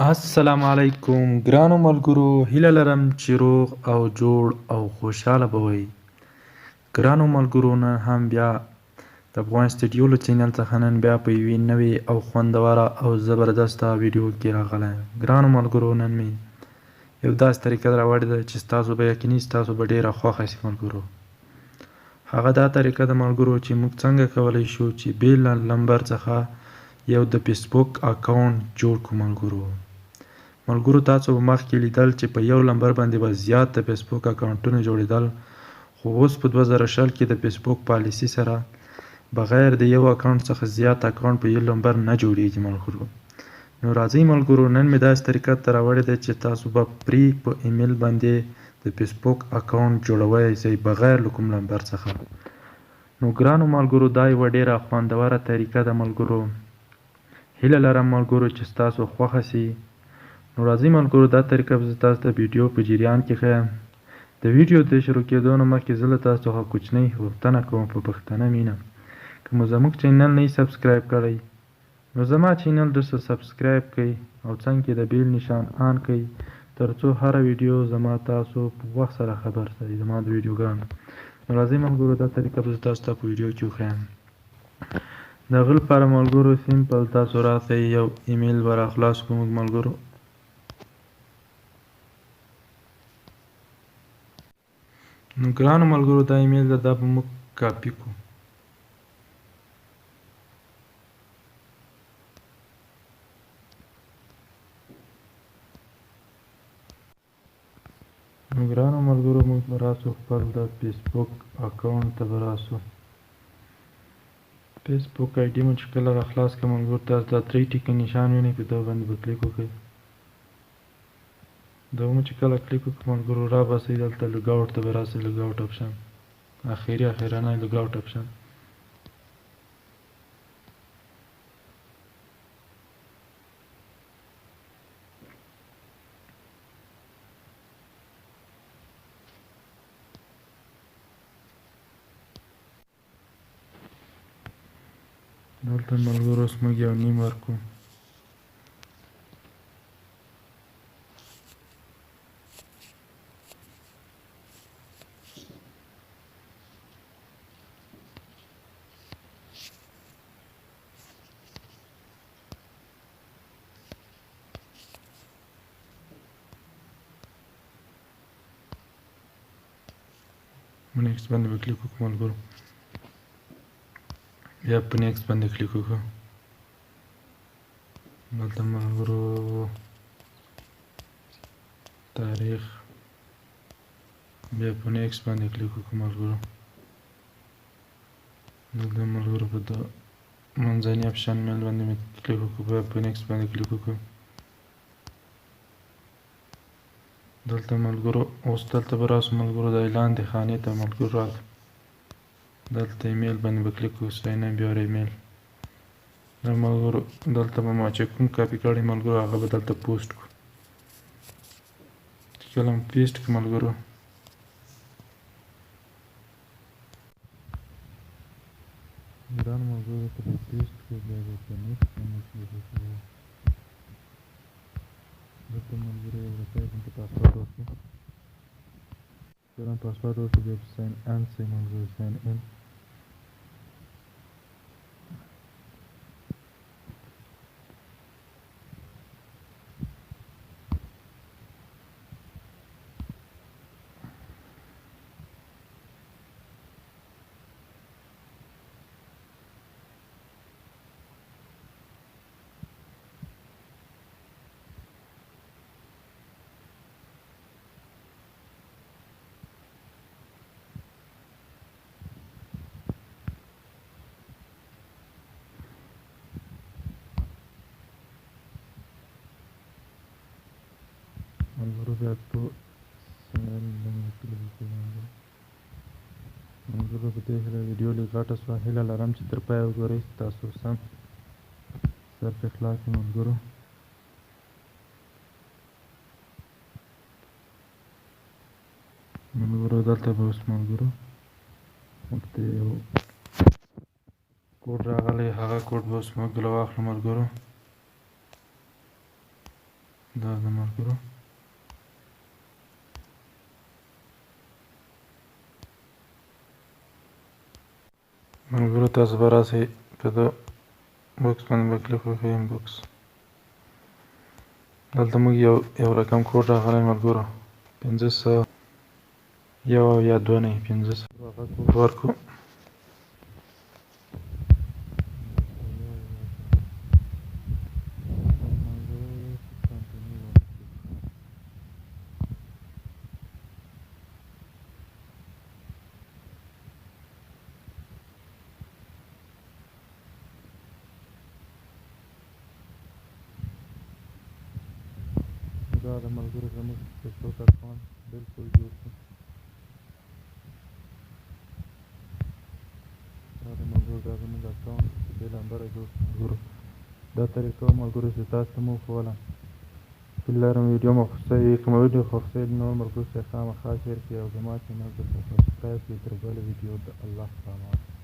السلام علیکم ګرانو ملګرو، هیله لرم چې روغ او جوړ او خوشحاله به وئ. ګرانو ملګرو، نن هم بیا د افغان سټډیو له چینل څخه نن بیا په یوې نوې او خوندوره او زبردسته ویډیو کې راغلی یم. ګرانو ملګرو، نن مې یو داسې طریقه راوړې ده چې ستاسو به یقیني ستاسو به ډېره خوښه شي ملګرو. هغه دا طریقه ده ملګرو چې موږ څنګه کولی شو چې بې له لمبر څخه یو د فیسبوک اکاونټ جوړ کړو ملګرو. تاسو به مخکې لیدل چې په یو لمبر باندې به زیات د فیسبوک اکاونټونه جوړېدل، خو اوس په 2020 کې د فیسبوک پالیسي سره بغیر د یو اکاونټ څخه زیات اکاونټ په یو لمبر نه جوړیږي ملګرو. نو راځئ ملګرو، نن مې داسې طریقه ته راوړې ده چې تاسو به پرې په ایمیل باندې د فیسبوک اکاونټ جوړولی شئ بغیر له کوم لمبر څخه. نو ګرانو ملګرو، دا یوه ډېره خوندوره طریقه ده ملګرو. هیله لرم ملګرو چې ستاسو خوښه شي. نو راځئ ملګرو، دا طریقه به زه تاسو ته ویډیو په جریان کې ښیم. د ویډیو د شروع کېدو نه مخکې زه له تاسو څخه کوچنۍ غوښتنه کوم په پښتنه مینه، که مو زموږ چینل نه سبسکرایب کړی نو زما چینل درته سبسکرایب کړئ او څنګ کې د بیل نشان آن کړئ ترڅو هره ویډیو زما تاسو په وخت سره خبر شئ زما د ویډیوګانو. نو راځئ ملګرو، دا طریقه به زه تاسو ته په ویډیو کې وښیم. د هغه لپاره ملګرو سمپل تاسو راسئ یو ایمیل به راخلاص کړو موږ ملګرو. نو ګرانو ملګرو، دا ایمیل ده، دا به موږ کاپي کړو. نو ګرانو ملګرو، موږ به راسو خپل د فیسبوک اکاونټ ته به راسو. فیسبوک آی ډي مو چې کله راخلاص کړه ملګرو، تاسو دا درې ټیکه نشان وینئ، په دغه باندې به کلیک وکړئ. دا مو چې کله کلیک وکړو ملګرو، را به سئ دلته لوګ اوټ ته به راسئ، لوګ اوټ اپشن، اخري اخرنی لوګ اوټ اپشن. دلته ملګرو اوس موږ یو نیم ورکو. نیکسټ باندې به کلیک وکړو ملګرو، بیا په نیکسټ باندې کلیک وکړو. دلته ملګرو تاریخ، بیا په نیکسټ باندې کلیک وکړو ملګرو. دلته ملګرو په منځني اپشن میل باندې مې کلیک وکړو، بیا په نیکسټ باندې کلیک وکړو. دلته ملګرو اوس دلته به راسو ملګرو، د لاندې خانې ته ملګرو راسو. دلته ایمیل باندې به کلیک وکړو، ساین اپ یور ایمیل. دا ملګرو دلته به ما چې کوم کاپي کړی ملګرو هغه به دلته پوسټ کړو. چې کله مو پیسټ کړو ملګرو، ګران ملګرو دلته به پیسټ کړو، بیا به په نیکسټ باندې کلیک وکړو. دلته ملګرو یو روپۍ غوندې پاسورډ ورکړو. کله پاسورډ ورکړو بیا په ساین ان سئ ملګرو، ساین ان. ملګرو بیا په ساین باندې کلیک وکړو ملګرو. ملګرو په دې هیله ویډیو لږ غټه شوه، هیله لرم چې تر پایه وګورئ، تاسو سم سر پرې خلاص کړئ ملګرو. ملګرو دلته به اوس ملګرو موږ ته یو کوډ راغلی، هغه کوډ به اوس موږ له واخلو ملګرو. دا د ملګرو ملګرو تاسو به راسئ په ده بکس باندې به کلیک وکړئ، انباکس. دلته موږ یو رقم کوډ راغلی ملګرو، 571 نه 500 هغه کوډ ورکړو. دا د ملګرو زموږ فیسبوک اکاونټ بالکل جوړ شو. دا د ملګرو دا زموږ اکاونټ بې لمبره جوړ شو ملګرو. دا طریقه ملګرو چې تاسو ته مو وښوله. هیله لرم ویډیو مو خوښه شوې وي. که مو ویډیو خوښه شوې نور ملګرو سره خامخا share کړئ او زما چینل ته سبسکرایب کړئ. تر بلې ویډیو د الله په امان.